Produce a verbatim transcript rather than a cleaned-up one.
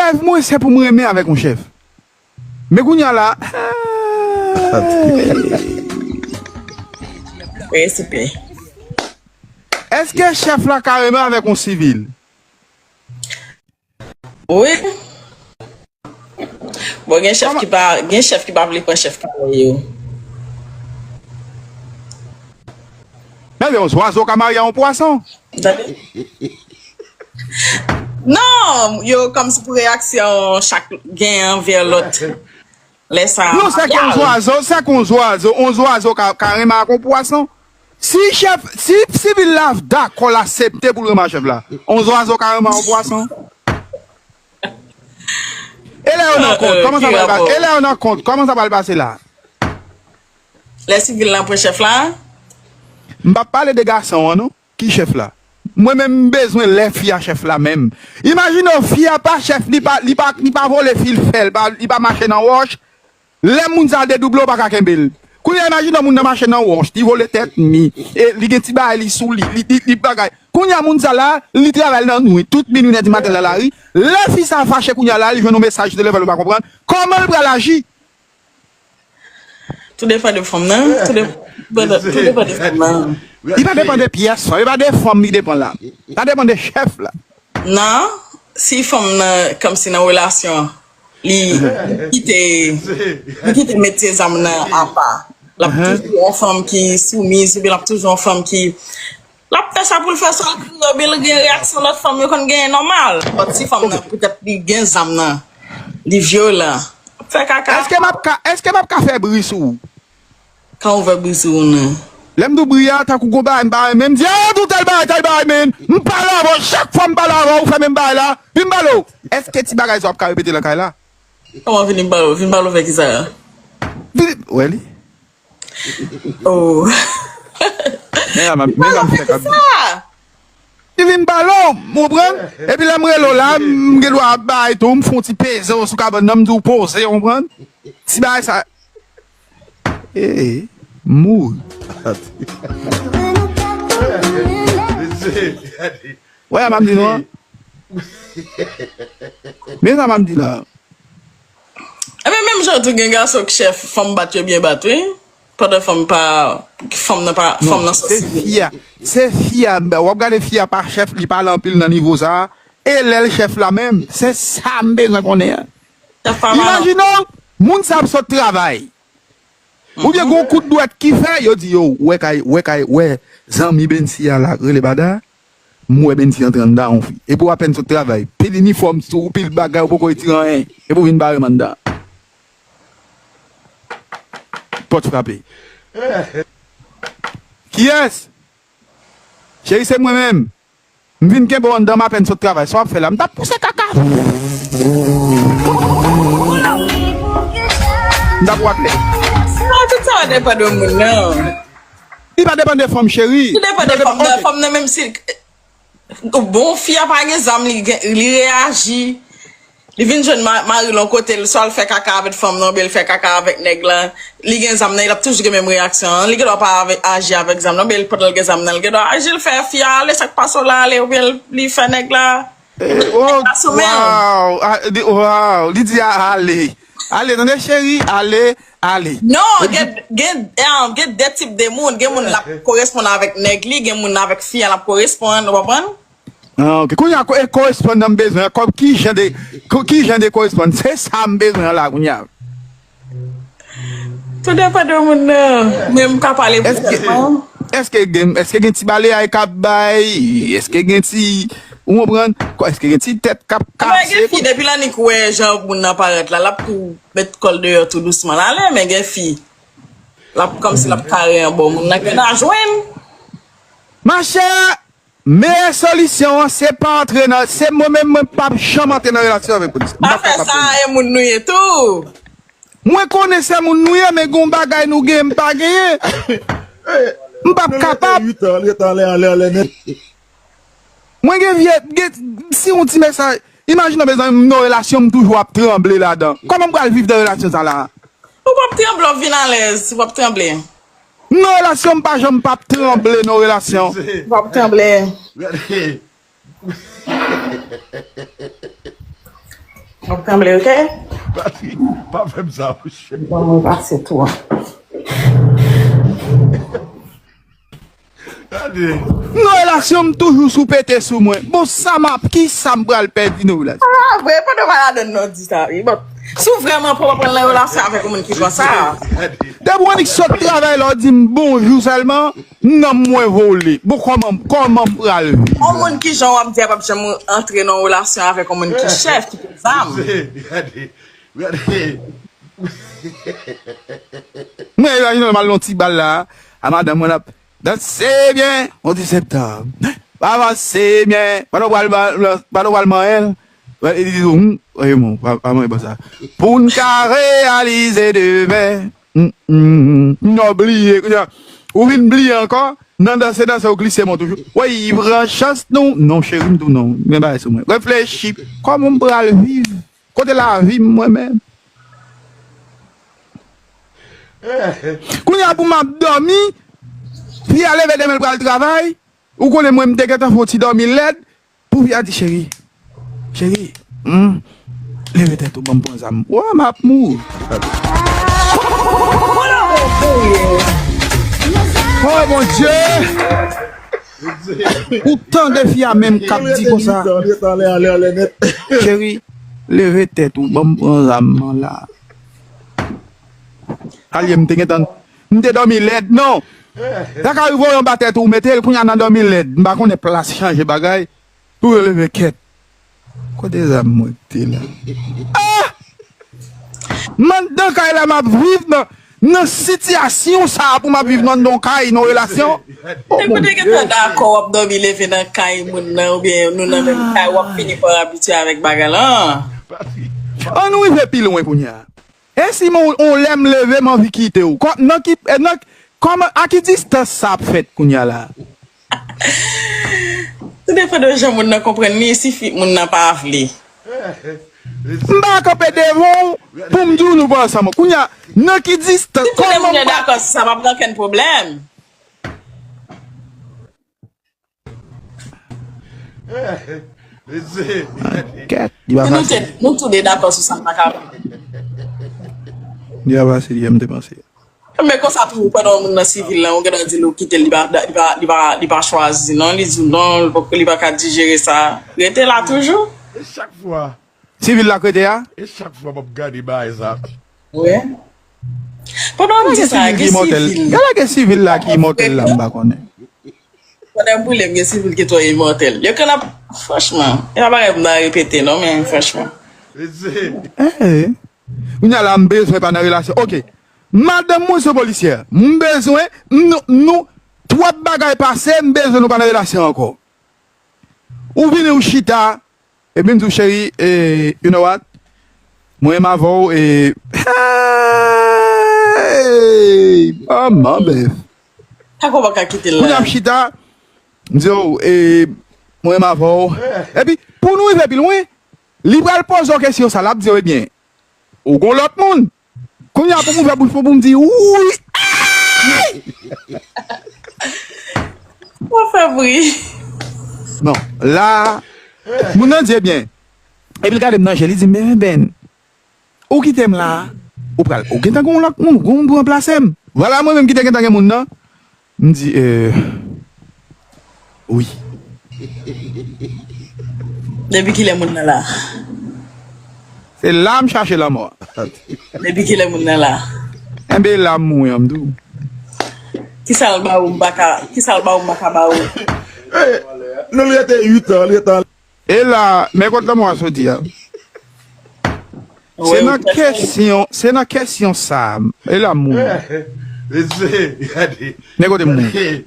Rèv mwen, se pou m renmen avèk yon chèf. Men kounye a la, Respè. Èske chèf la ka renmen avèk yon sivil? Wi. Bon, gen chèf ki pa gen chèf ki pa vle pran chèf parèy yo. Men yon zwazo ka marye a yon pwason. Non, yo kòmsi pou reyaksyon chak gen anvè lòt. Lè sa. Non, se kon zwazo, se kon zwazo, on zwazo ka, ka renmen ak on pwason. Si chèf, si sivil la dakò, l aksepte pou l renmen ak chèf la, on zwazo ka renmen ak on pwason. E lè yo nan kont, kòman sa pral pase? E lè yo nan kont, kòman sa pral pase la? Lè sivil la pran chèf la? M p ap pale de gason an non. Ki chèf la? Mwen menm m bezwen lè fi a chèf la menm. Imajine w fi a pa chèf, li pa li pa li pa vole fil fè, li pa li pa mache nan wòch. Lè moun sa dedouble w pa ka kenbe l. Kounye a imajine w moun nan mache nan wòch, li vole tèt ni, e li gen ti bagay li sou li, li li li bagay. Kounye a moun sa la, li travay nan nwit, tout minwi nè di maten nan lari. Lè fi sa fache kounye a la, li jwenn yon mesaj sou telefòn li pa konprann. Kòman l pral aji? Tou depann de fanm nan. Tou depann de fanm nan. Li pa depann de pyès fanm, li pa de fanm li depann la. Sa depann de chèf la. Non, si fanm nan kòmsi nan relasyon, li kite li kite metye zam nan apa. L ap toujou yon fanm ki soumiz, oubyen l ap toujou yon fanm ki l ap fè sa pou l fè sa, l kriye, oubyen l gen reyaksyon lòt fanm yo konn genyen nòmal. But si fanm nan poutèt li gen zam nan, li vyolan, l ap fè kaka. Èske m ap ka, èske m ap ka fè bri sou ou? Kan w vè bri sou ou nan. Lè m di w bri a, tankou gon bagay m pa renmen, m di, a, tou tèl bagay, tèl bagay, men, m pale avè w, chak fwa m pale avè w, ou fè menm bagay la, vin m pale w. Èske ti bagay sa w ap ka repete nan kay la? Kòman vin m pale w? Vin pale w fè kisa? Vin, wè li. Oh. Men la, men la m fè kap. Li vin pale w, m konprann? Epi lè m rele w la, m gen dwa ap bay tou, m fè yon ti peze w sou kabann nan, m di w poze, w konprann? Ti bagay sa. Ee, mouri. Wè, m ap di nou an. Men sa m ap di la. Ebyen, menm jan tou gen gason k chèf, fanm bat yo byen bat, wi. Pandan fanm pa, fanm nan pa, fanm nan sòsi. Se fi a, se fi a, w ap gade fi a pa chèf, li pale anpil nan nivo sa a. E lè l chèf la menm, se sa m bezwen konnen an. Imajine w, moun sa ap sot travay. Oubyen gon kout dwèt ki fè, yo di yo, wè kay, wè kay, wè zanmi Bensi a la k rele Bada, m wè Bensi antre anndan yon fi. Epi w apèn sot travay, pil inifòm sou ou, pil bagay, ou poko retire anyen. Epi w vin bare m anndan. Pòt frape. Kiyès? Cheri, se mwen menm. M vin kenbe w anndan, m apèn sot travay. Sa w ap fè la? M t ap pouse kaka. M t ap wakle. Non, tout sa pa depann de moun, non. Li pa depann de fanm, cheri. Li depann de fanm nan. Fanm nan, menm si bon, fi a pa gen zam, li gen, li reyaji. Li vin jwenn ma- mari l yon kote, l swa l fè kaka avèk fanm nan, oubyen l fè kaka avèk nèg lan. Li gen zam nan, l ap toujou gen menm reyaksyon an. Li gendwa pa avè- aji avèk zam nan, oubyen pandan l gen zam nan, li gendwa aji, l fè fi a ale, sa k pase w la, ale, oubyen l- li fè nèg la. Nèg la sou men l. Waw, waw, li di a ale. Ale, tande cheri, ale, ale. Non, gen, gen, gen de tip de moun. Gen moun l ap koresponn avèk nèg li, gen moun avèk fi a l ap koresponn, ou konprann? Ah, ok. Kounye a, e korespondan m bezwen an, kòb ki jan de, ki jan de korespondan? Se sa m bezwen an la kounye a. Tou depann de moun nan. Men m ka pale pou tèt mwen. Èske gen, èske gen ti balayay k ap bay? Èske gen ti, ou konprann? Èske gen ti tèt k ap kase? Mwen gen fi, depi l annik wè jan moun nan parèt la, l ap tou met kò l deyò tou dousman. L ale, men gen fi, l ap kòmsi l ap kare an bò moun nan, gen nan jwenn. Machè! Meyè solisyon an, se pa antre nan, se mwen menm, mwen p ap janm antre nan relasyon avèk polis. M p ap kapab. Afè sa a, e moun nou ye tou. Mwen konnen se moun nou ye, men gon bagay nou gen, m pa genyen. M p ap kapab. Mwen gen vye, gen, si yon ti mesaj, imajine w, mezanmi, m nan relasyon, m toujou ap tranble ladan. Kòman m pral viv nan relasyon sa la? Ou p ap tranble, w ap vin alèz, ou p ap tranble. M nan relasyon, m pa janm p ap tranble nan relasyon. W ap tranble. Gade. W ap tranble, oke? Patrick, pa fè m sa, monchè. Bon, mwen pase tou. Gade. Nan relasyon m toujou sou pete sou mwen. Bon, sa m ap, ki sa m pral pèdi nan relasyon? Ah, vre, pandan w pa ladann non di sa, wi. Bon, si w vrèman pran pran nan relasyon avèk yon moun ki konsa. Gade. Depi w annik sot travay la, w di m bonjou sèlman, m nan mwen vole. Bon, kòman, kòman m pral viv? Yon moun ki jan w ap di a p ap janm antre nan relasyon avèk yon moun ki chèf, ki gen zam. Gade. Gade. Mwen imajine m al nan ti bal la, a madanm mwen ap danse byen, on di septanm. Avanse byen, pandan w pral, pandan w pral manyen, li di tou, hmm, oye, bon, pa, pa manyen bon sa. Pou n ka reyalize demen, hmm, hmm, hmm, n bliye, kounye a, ou vin bliye ankò, nan danse, danse, ou glise, mwen toujou. Wi, pran chans nou, non, cheri, m tou non, men bagay sou mwen. Reflechi, kòman m pral viv? Kote lavi m mwen menm? Kounye a pou m ap dòmi, fi a leve demen l pral travay, ou konnen mwen m te gentan fè yon ti dòmi lèd, pou fi a di cheri, cheri, hmm, leve tèt ou ban m pran zam. Wè m ap mouri. Oh mon Dieu! Ou tande fi a menm k ap di konsa. Cheri, leve tèt ou, ban m pran zam nan la. Alye, m te gentan, m te dòmi lèd, non. Sa ka rive w anba tèt ou, mete l kounye a nan dòmi lèd. M pa konnen plas chanje bagay. Pou yo leve kèt. Kote zam mwen te la? Ah! M anndan kay la, m ap viv nan, nan sitiyasyon sa a pou m ap viv nan yon kay, nan relasyon. Depi w te gentan dakò w ap dòmi leve nan kay moun nan oubyen nou nan menm kay, w ap fini pa abitye avèk bagay la. Ann rive pi lwen kounye a. E si mwen, yon lè m leve, m anvi kite w? Kò-, nan ki, e nan, kòman, a ki distans sa ap fèt kounye a la? Tou depann de jan moun nan konprann li, sifi moun nan pa vle. M pa kanpe devan w pou m di w nou pa ansanm. Kounye a, nan ki distans? Si tou de moun yo dakò sou sa, pa gen okenn pwoblèm. Kèt, li pa Si nou te, fasil. Nou tou de dakò sou sa, m pa ka. Li pa fasil, jan m te panse. Men konsa tou, pandan yon moun nan sivil la, ou gentan di l ou kite l, li pa, li pa, li pa, li pa chwazi, non, li di w non, li pa, li pa ka dijere sa. Rete la toujou. E chak fwa, Sivil la k rete a? e chak fwa m ap gade bagay sa. Wi. Pandan w ap di sa, Sivil ki gen imòtèl. sivil. Gade gen sivil la ki imòtèl la, m pa konnen. Pandan m boule, m gen sivil ki twò imòtèl. Yo konn ap, franchman, e pa bagay pou m ta repete, non, men franchman. Mesye, Eh, eh. Kounye a la, m bezwen pa nan relasyon. Oke. Madanm mwen se yon polisyè. M bezwen, m, nou, nou, twòp bagay pase, m bezwen nou pa nan relasyon ankò. Ou vini, ou chita, epi m di w, cheri, eh, you know what? Mwen menm avè w, e, hey, manman bèf. Tako pa ka kite l Kounye a la. M chita, m di w, e, mwen menm avè w. Epi, pou nou rive pi lwen, li pral poze w kesyon sa, l ap di w, ebyen, ou gon lòt moun. Kounye a pou m ouvè bouch mwen pou m di, wi. Ou fè bri. Non, la, moun nan di, ebyen, epi l gade m nan je, li di, men, ben, ou kite m la, ou pral, ou gentan gon lòt moun, gon moun pou ranplase m. Vwala mwen menm ki te gentan gen moun nan, m di, eh, wi. Depi kilè moun nan la? Se la m chache lanmò. Depi kilè moun nan la? Enben la m mouri an m di w. Kisa l ba ou m pa ka, kisa l ba ou m pa ka ba ou? Nou l rete uit an, l rete an. E la, men kot lanmò a soti a. Se Wè, nan ou kesyon, se nan kesyon sa, e la m mouri. Mesye, gade. Men kote m mouri.